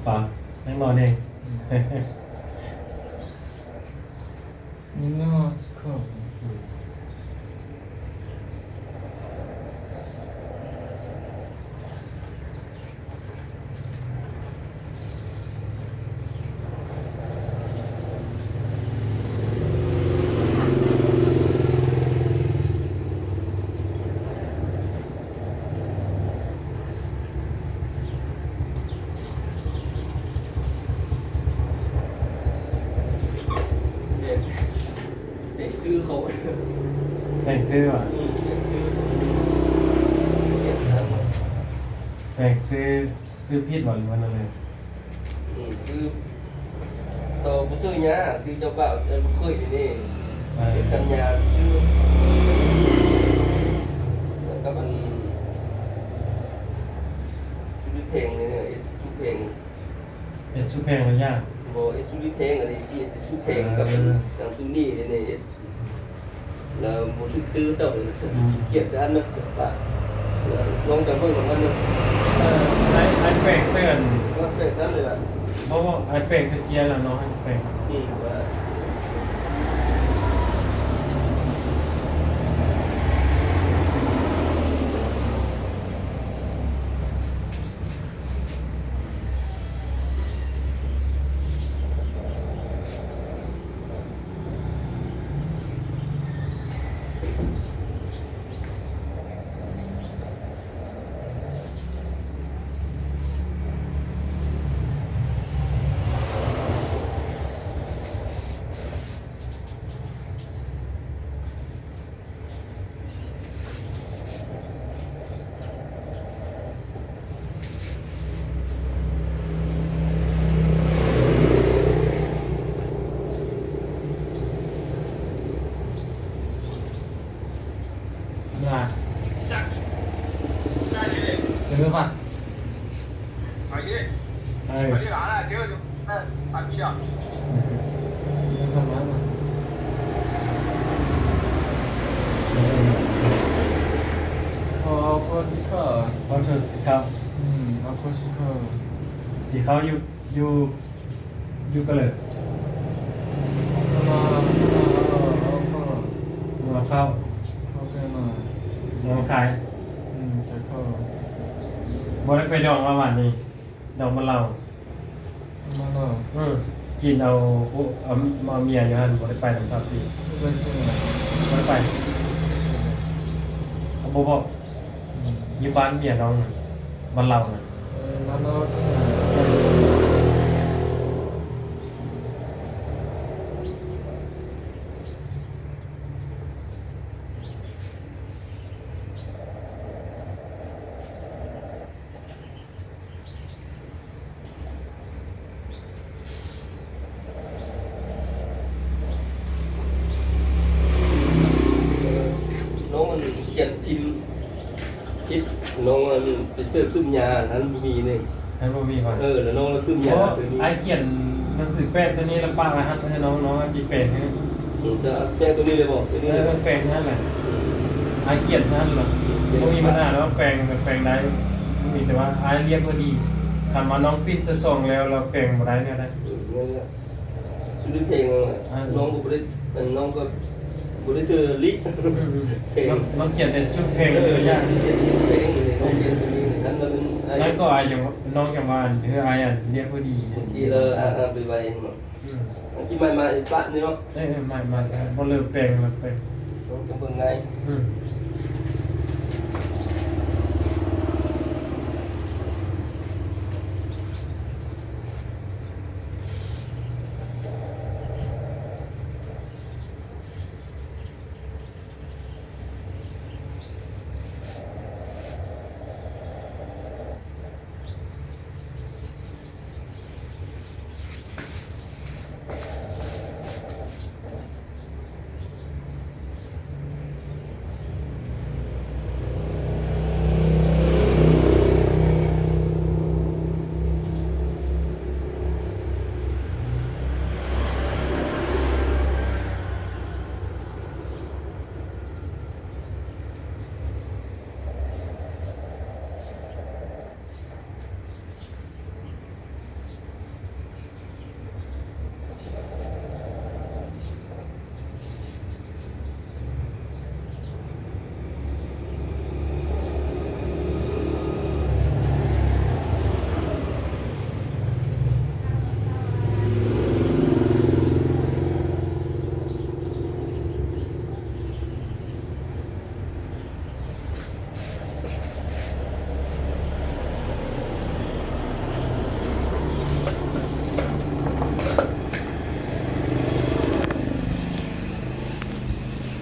ອໍ ຍັງນອນເອງ. ອືມ ຍັງນອນ. ແຕ່ງ ແຕ່ງຊື່ເຂົາ ແຕ່ງຊື່ຫວາ? ອືມ ແຕ່ງຊື່ ແຕ່ງຊື່ ຊື່ຜິດຫວາ ຫຼືວ່າແນວໃດ? ອືມ ຊື່ ເຂົາບໍ່ຊື່ຫຍັງ ຊື່ເຈົ້າບ່າວເອີ້ນລູກເຂີຍນີ້ ເອີ ເຮັດກັນຍາຊື່ ແລ້ວກໍອັນ ສຸລິແພງນີ້ ເຮັດສຸແພງ ເຮັດສຸແພງລະຢ່າງ ບໍ່ ເຮັດສຸລິແພງ ອັນນີ້ເຮັດສຸແພງ ເອີ ກັບອັນ ອັນຕູນີ້ນີ້ ເຮັດ ແລ້ວບໍ່ຖືກຊື່ຊ້ຳ ອືມ ຂຽນໃສ່ຫັ້ນນະ ປະ ລອງຈຳເບິ່ງນຳກັນເດີ. ເອີ ອ້າຍ ອ້າຍແປງເທື່ອນ ວ່າແປງຊັ້ນເລີຍລະ ບໍ່ ບໍ່ ອ້າຍແປງເທື່ອເຈ້ຍລະເນາະ ອ້າຍແປງ ອືມ ວ່າ ເອົາ ເອົາໂຄສີຂາວ ເອົາໂຄສີຂາວ ອືມ ເອົາໂຄສີຂາວ ສີຂາວຢູ່ ຢູ່ ຢູ່ກະເລີ ເອົາເຂົ້າ ເອົາເຂົ້າ ເອົາເຂົ້າ ເອົາຂາຍ ອືມ ຂາຍເຂົ້າ ບໍ່ໄດ້ໄປດອງມາຫວານນີ້ ດອງມາເຫຼົ້າ ມາເຫຼົ້າ ເອີ ກິນເອົາ ເອົາ ເອົາເມຍຢູ່ຫັ້ນ ບໍ່ໄດ້ໄປນຳຊາວຕີ ບໍ່ໄດ້ໄປ ເຂົາບໍ່ບອກ ອືມ ຢູ່ບ້ານເມຍນ້ອງນະ ບ້ານລາວນະ ເອີ ມານອນ ນ້ອງມັນຂຽນພິມຜິດ ນ້ອງອັນໄປເສີດຕຸ້ມຢາຫັ້ນບໍ່ມີເດ້ ຫັ້ນບໍ່ມີຫວາ? ເອີ ແລ້ວນ້ອງຕື່ມຢາ ໂອ້ ໃສ່ນີ້ ອ້າຍຂຽນໜັງສືແປດໃສ່ນີ້ ແລ້ວປະລະຫັດໄວ້ໃຫ້ນ້ອງ ນ້ອງອາດຊິແປງໃຫ້ ອືມ ຈະແປງຕົວນີ້ເລີຍບໍ່? ໃສ່ນີ້ເລີຍ ເອີ ແປງໃຫ້ຫັ້ນແຫຼະ ອືມ ອ້າຍຂຽນໃສ່ຫັ້ນລະ ອືມ ບໍ່ມີບັນຫາດອກ ແປງ ແປງໄດ້ ມີແຕ່ວ່າອ້າຍລຽບບໍ່ດີ ຄັນວ່ານ້ອງປິ່ນໃສ່ສອງແລ້ວ ແລ້ວແປງບໍ່ໄດ້ແນວໃດ? ອືມ ນັ້ນແຫຼະ ສຸດເພງ ອ່າ ນ້ອງກໍບໍ່ໄດ້ ອັນ ນ້ອງກໍບໍ່ໄດ້ຊື່ລິ ອືມ ເພງ ນ້ອງ ນ້ອງຂຽນແຕ່ສຸດເພງ ເອີ ຕົວຢ່າງ ຂຽນສຸດເພງ ນ້ອງຂຽນຕົວນີ້ ຊັ້ນລະມັນ ແລ້ວກໍອ້າຍຍັງ ນ້ອງຍັງວ່າ ອັນ ເອີ ອ້າຍ ອັນ ລຽບບໍ່ດີ ບາງທີລະ ອ່ານໄປໄວເນາະ ອືມ ບາງທີໝາຍ ໝາຍປະນີ້ເນາະ ເອີ ໝາຍ ໝາຍ ບໍ່ເລີບແປງ ເລີບແປງ ເບິ່ງງ່າຍ ອືມ.